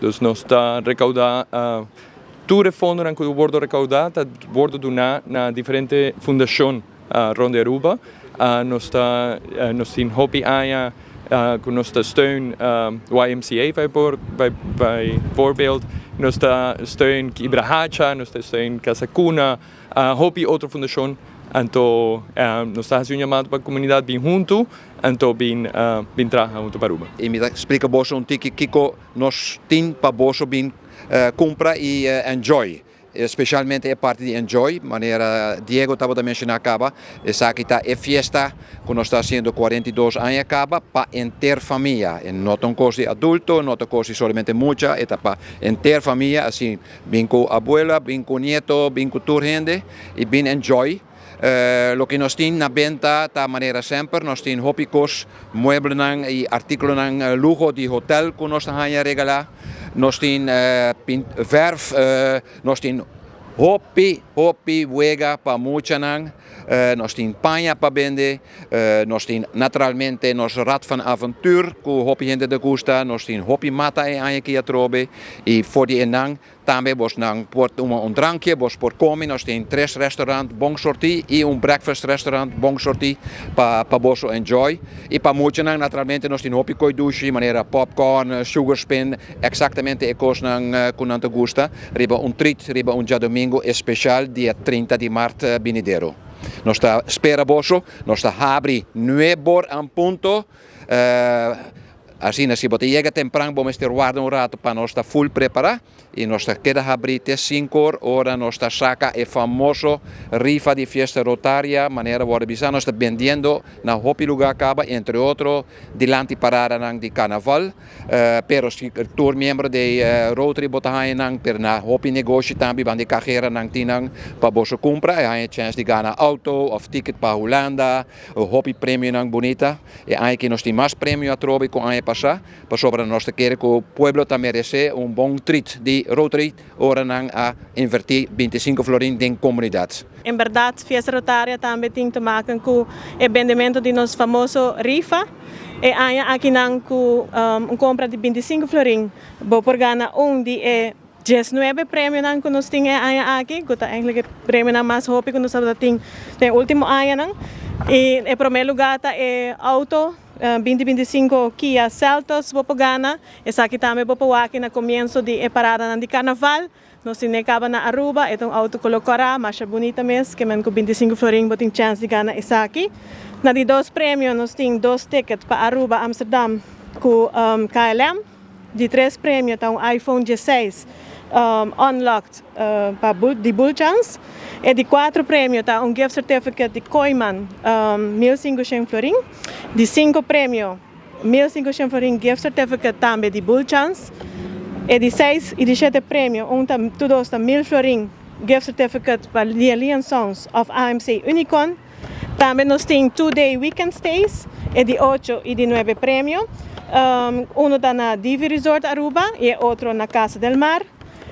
Dus nos ta recauda tur e fondonan cu wordo recauda ta wordo duna na diferente fundacion rond di Aruba. Nos ta nos tin hopi aña cu nos ta steun YMCA bijvoorbeeld, nos ta steun Kibrahacha, nos ta steun Casa Cuna, hopi otro fundacion. Anto nos ta haci un yamado pa comunidad bin hunto, anto bin bin traha hunto pa Aruba. Y mi ta splica boso un tiki kico nos tin pa boso bin cumpra y enjoy. Specialmente e parti di enjoy, manera Diego tabata menciona caba, esaki ta e fiesta cu nos ta haciendo 42 aña caba pa enter famia. E no ta un cos di adulto, no ta cos di solamente mucha, e ta pa enter famia, asina bin cu abuela, bin cu nieto, bin cu tur hende y bin enjoy. Loke nos tin na benta ta manera semper, nos tin hopi cos, mueblenan y articulonan luho di hotel cu nos ta haña regala. Nos tin verf, nos tin hopi, hopi wega pa muchanan, nos tin paña pa bende, nos tin naturalmente nos rad van avontuur cu hopi hende ta gusta, nos tin hopi mata e aña aki atrobe y for di enan tambe bosnan por tuma un drankje, bos por come. Nos tin tres restaurant bon sorti y un breakfast restaurant bon sorti pa boso enjoy. Y pa muchanan naturalmente nos tin hopi coi dushi manera popcorn, sugar spin, exactamente e cosnan cu nan ta gusta riba un treat riba un diadomingo especial dia 30 di maart binidero. Nos ta spera boso, nos ta habri 9 or en punto. Asina, si bo ta yega tempran, bo mester warda un rato pa nos ta full prepara y nos ta keda habri te 5 or, ora nos ta saca e famoso rifa di Fiesta Rotaria. Manera bo a bisa, nos ta bendiendo na hopi lugar caba, entre otro dilanti paradanan di carnaval, pero si tur miembro di Rotary bo ta haña nan, pero na hopi negoshi tambe banda di cajeranan tin nan pa boso cumpra y haña chance di gana auto of ticket pa Hulanda, hopi premionan bunita. E aña aki nos tin mas premio atrobe cu aña pasa, pasobra nos ta kere cu pueblo ta merece un bon treat di Rotary ora nan a inverti 25 florin den comunidad. En berdad, Fiesta Rotaria tambe tin te maken cu e bendemento di nos famoso rifa. E aña akinan cu un compra di 25 florin, bo por gana un di e 19 premionan cu nos tin e aña aki, cu ta eigenlijk e premionan mas hopi cu nos tin den ultimo añanan. Y e prome lugar ta e auto 2025 Kia Seltos bo por gana. Esaki tambe bo por wak na comienso di e paradanan di carnaval. Nos tin caba na Aruba, e un auto color cora, masha bunita mes, kiermen cu 25 florin bo tin chance di gana esaki. Na di dos premio nos tin dos ticket pa Aruba, Amsterdam cu KLM. Di tres premio ta un iPhone 16 unlocked pa di Bull Chance. E di cuatro premio ta un gift certificate di Kooyman, 1500 florin. Di cinco premio, 1500 florin gift certificate tambe di Bull Chance. E di seis y di siete premio, un ta, tur dos ta 1000 florin gift certificate pa Lee Sons of AMC Unicorn. Tambe nos tin 2-day weekend stays, e di 8 y di 9 premio. Uno ta na Divi Resort Aruba y otro na Casa del Mar.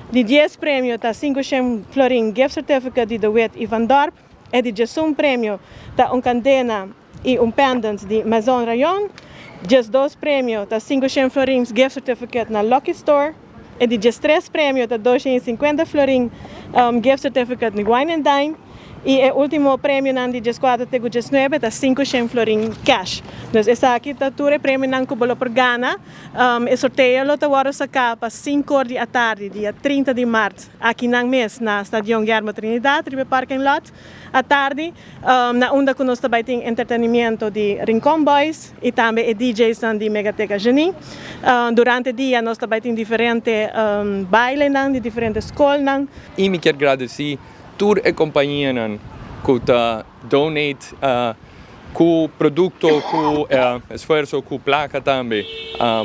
Di 10 premio ta 500 florin gift certificate di De Wit y Van Dorp. E di 11 premio ta un cadena y un pendant di Maison Rayon. 12 premio ta 500 florin gift certificate na Lucky Store. E di 13 premio ta 250 florin gift certificate na Wine and Dine. Y e ultimo premionan di 14 te 19 ta 500 florin cash. Dus esaki ta tur e premionan cu bo por gana. E sorteo lo ta wordo saca pa 5 or di atardi, dia 30 di maart, akinan mes na Stadion Guillermo Trinidad, riba parking lot, atardi, na unda cu nos tambe tin entretenimento di Rincon Boys y tambe e DJs di Megateca Genie. Durante dia nos tambe tin diferente bailenan di diferente scolnan. Y mi kier gradici tur e companianan cu ta donate cu producto, cu esfuerso, cu placa tambe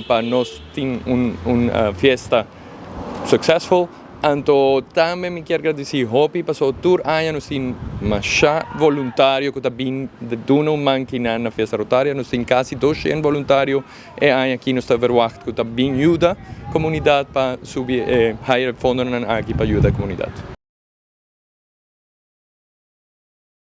pa nos tin un fiesta successful. Anto tambe mi kier gradici hopi paso tur aña nos tin masha voluntario cu ta bin duna un man kinan na Fiesta Rotaria. Nos tin casi 200 voluntario e aña aki nos ta verwacht cu ta bin yuda comunidad pa subi e haya fondonan aki pa yuda comunidad.